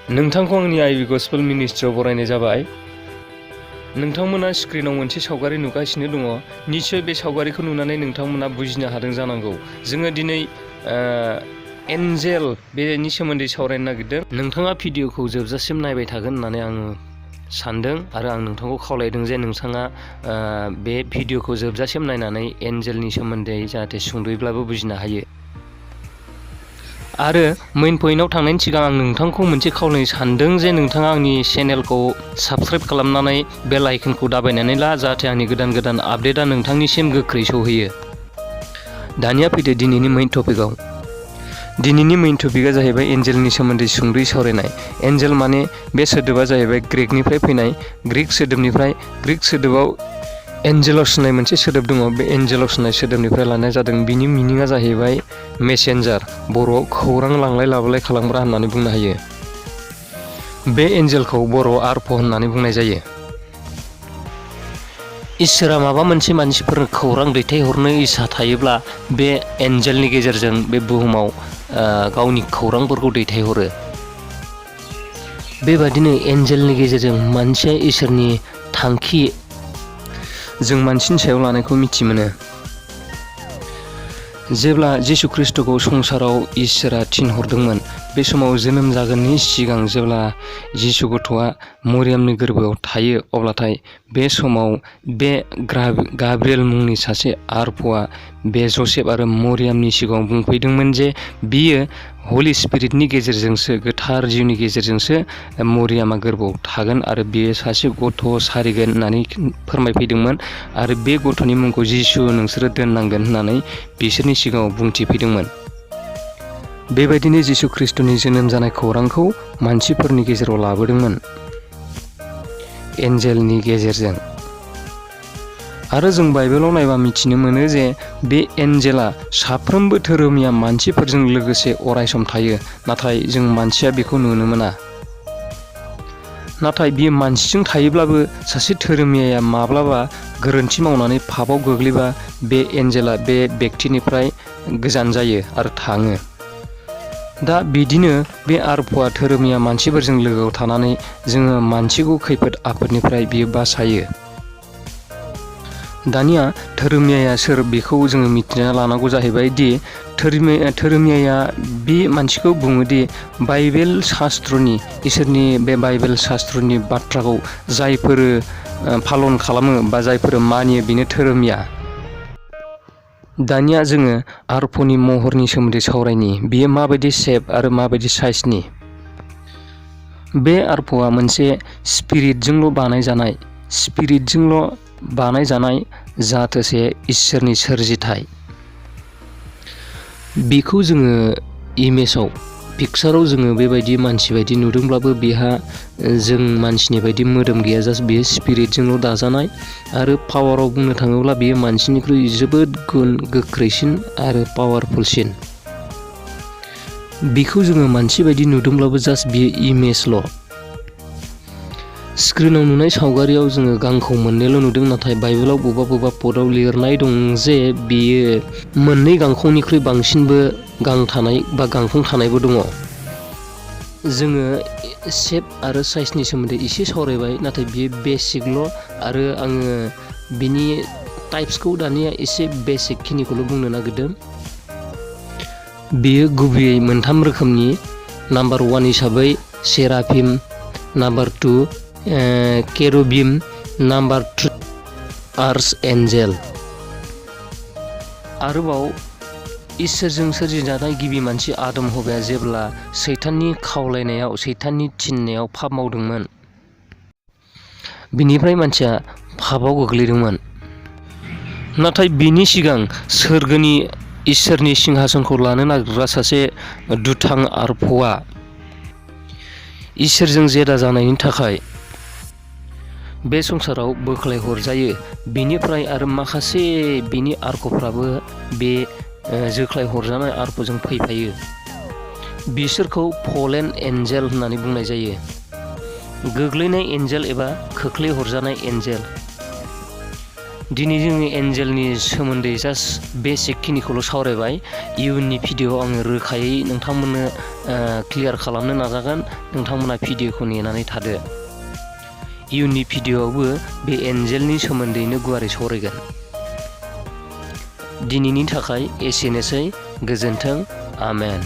नोंथांखौ आंनि आइबि गस्पेल मिनिस्ट्रियाव बरायनाय जाबाय। नोंथांमोना स्क्रिनाव मोनसे सावगारि नुगासिनो दङ। निश्चय बे सावगारिखौ नुनानै नोंथांमोना बुजिनो हादों जानांगौ। जोङो दिनै एन्जेल बेनि सोमोन्दै सावरायनो नागिरदों। नोंथाङा भिडिअखौ जोबजासिम नायबाय थागोन होननानै आङो सानदों आरो आं नोंथांखौ खावलायदों जे नोंथाङा बे भिडिअखौ जोबजासिम नायनानै एन्जेलनि सोमोन्दै जाहाथे सुंद'यैब्लाबो बुजिनो हायो। आरो मेइन पइन्टआव थांनायनि सिगां आं नोंथांखौ मोनसे खावलायनो सानदों जे नोंथाङा आंनि चेनेलखौ साबस्क्राइब खालामनानै बेल आइकनखौ दाबायनानै ला, जाहाथे आंनि गोदान आपडेटआ नोंथांनिसिम गोख्रै सौहैयो। दानिया फैदो दिनैनि मेइन टपिकआव। दिनैनि मेइन टपिकआ जाहैबाय एन्जेलनि सोमोन्दै सुंद'यै सावरायनाय। एन्जेल माने बे सोदोबा जाहैबाय ग्रीकनिफ्राय फैनाय। ग्रीक सोदोबाव एन्जेलस होननाय मोनसे सोदोब दङ। बे एन्जेलस होननाय सोदोबनिफ्राय लानाय जादों। बिनि मिनिङा जाहैबाय मेसेन्जार, बर'आव खौरां लांलाय लाबोलाय खालामग्रा होननानै बुंनो हायो। बे एन्जेलखौ बर'आव आरफ होननानै बुंनाय जायो। इसोरा माबा मोनसे मानसिफोरनो खौरां दैथायहरनो इसा थायोब्ला बे एन्जेलनि गेजेरजों बे बुहुमाव गावनि खौरांफोरखौ दैथायहरो। बेबादिनो एन्जेलनि गेजेरजों मानसिया इसोरनि थांखि जों मानसिनि सायाव लानायखौ मिथि मोनो। जेब्ला जिसु खृष्टखौ संसाराव इसोरा थिनहरदोंमोन, बे समाव जोनोम जागोननि सिगां जेब्ला जिसु गथ'आ मरियामनि गोरबोआव थायो, अब्लाथाय बे समाव बे गाब्रिएल मुंनि सासे आरफआ बे जसेफ आरो मरियामनि सिगाङाव बुंफैदोंमोन जे बियो हलि स्पिरिटनि गेजेरजोंसो, गोथार जिउनि गेजेरजोंसो मरियामा गोरबोआव थागोन आरो बियो सासे गथ' सारिगोन होननानै फोरमायफैदोंमोन आरो बे गथ'नि मुंखौ जिसु नोंसोरो दोननांगोन होननानै बिसोरनि सिगाङाव बुंथिफैदोंमोन। बेबायदिनो जिसु खृष्टनि जोनोम जानाय खौरांखौ मानसिफोरनि गेजेराव लाबोदोंमोन एन्जेलनि गेजेरजों। आरो जों बाइबेलाव नायबा मिथिनो मोनो जे बे एन्जेला साफ्रोमबो धोरोमिया मानसिफोरजों लोगोसे अरायसम थायो, नाथाय जों मानसिया बेखौ नुनो मोना। नाथाय बियो मानसिजों थायोब्लाबो सासे धोरोमियाया माब्लाबा गोरोन्थि मावनानै पापआव गोग्लैबा बे एन्जेला बे बेक्तिनिफ्राय गोजान जायो आरो थाङो। दा बिदिनो बे आरफआ धोरोमिया मानसिफोरजों लोगोआव थानानै जोङो मानसिखौ खैफोद आफोदनिफ्राय बियो बासायो। दानिया धोरोमियाया सोर बेखौ जोङो मिथिना लानांगौ जाहैबाय दि धोरोमियाया बे मानसिखौ बुङोदि बाइबेल शास्त्रनि, इसोरनि बे बाइबेल शास्त्रनि बाथ्राखौ जायफोर फालन खालामो बा जायफोर मानियो बेनो धोरोमिया। दानिया जोङो आरफनि महरनि सोमोन्दै सावरायनि। बियो माबायदि शेप आरो माबायदि साइजनि। बे आरफआ मोनसे स्पिरिटजोंल' बानायजानाय जाथोसे इसोरनि सोरजिथाय। बेखौ जोङो इमेजाव, पिक्साराव जोङो बेबायदि मानसि बायदि नुदोंब्लाबो बेहा जों मानसिनि बायदि मोदोम गैया। जास्ट बेयो स्पिरिटजोंल' दाजानाय आरो पावाराव बुंनो थाङोब्ला बेयो मानसिनिख्रुइ जोबोद गुन गोख्रैसिन आरो पावारफुलसिन। बेखौ जोङो मानसि बायदि नुदोंब्लाबो जास्ट बेयो इमेजल'। स्क्रिनाव नुनाय सावगारियाव जोङो गांखौ मोननैल' नुदों, नाथाय बाइबेलाव बबेबा पदआव लिरनाय दं जे बेयो मोननै गांखंनिख्रुइ बांसिनबो गां थानाय बा गांखं थानायबो दङ। जोङो शेप आरो साइजनि सोमोन्दै एसे सावरायबाय, नाथाय बियो बेसिकल' आरो आङो बिनि टाइप्सखौ दानिया एसे बेसिक खिनिखौल' बुंनो नागिरदों। बेयो गुबैयै मोनथाम रोखोमनि। नाम्बार 1 हिसाबै seraphim, number 2 cherubim, number 3 archangel. आरोबाव इसोरजों सोरजिजानाय गिबि मानसि आदम हौवाया जेब्ला सैताननि खावलायनायाव, सैताननि थिननायाव पाप मावदोंमोन, बिनिफ्राय मानसिया पापआव गोग्लैदोंमोन। नाथाय बिनि सिगां सोरगोनि इसोरनि सिंहासनखौ लानो नागिरग्रा सासे दुथां आरफआ इसोरजों जेदा जानायनि थाखाय बे संसाराव बोख्लाय हरजायो। बिनिफ्राय आरो माखासे बिनि आरफफ्राबो बे जोख्लाय हरजानाय आरफजों फैफायो। बिसोरखौ फलेन एन्जेल होननानै बुंनाय जायो। गोग्लैनाय एन्जेल एबा खोख्लैहरजानाय एन्जेल। दिनै जोङो एन्जेलनि सोमोन्दै जास्ट बेसिकखिनिखौल' सावरायबाय। इयुननि भिडिअ आङो रोखायै नोंथांमोननो क्लियार खालामनो नाजागोन। नोंथांमोना भिडिअखौ नेनानै थादो। इयुननि भिडिअआवबो बे एन्जेलनि सोमोन्दैनो गुवारै सावरायगोन। दिनैनि थाखाय एसेनोसै। गोजोन्थों। आमेन।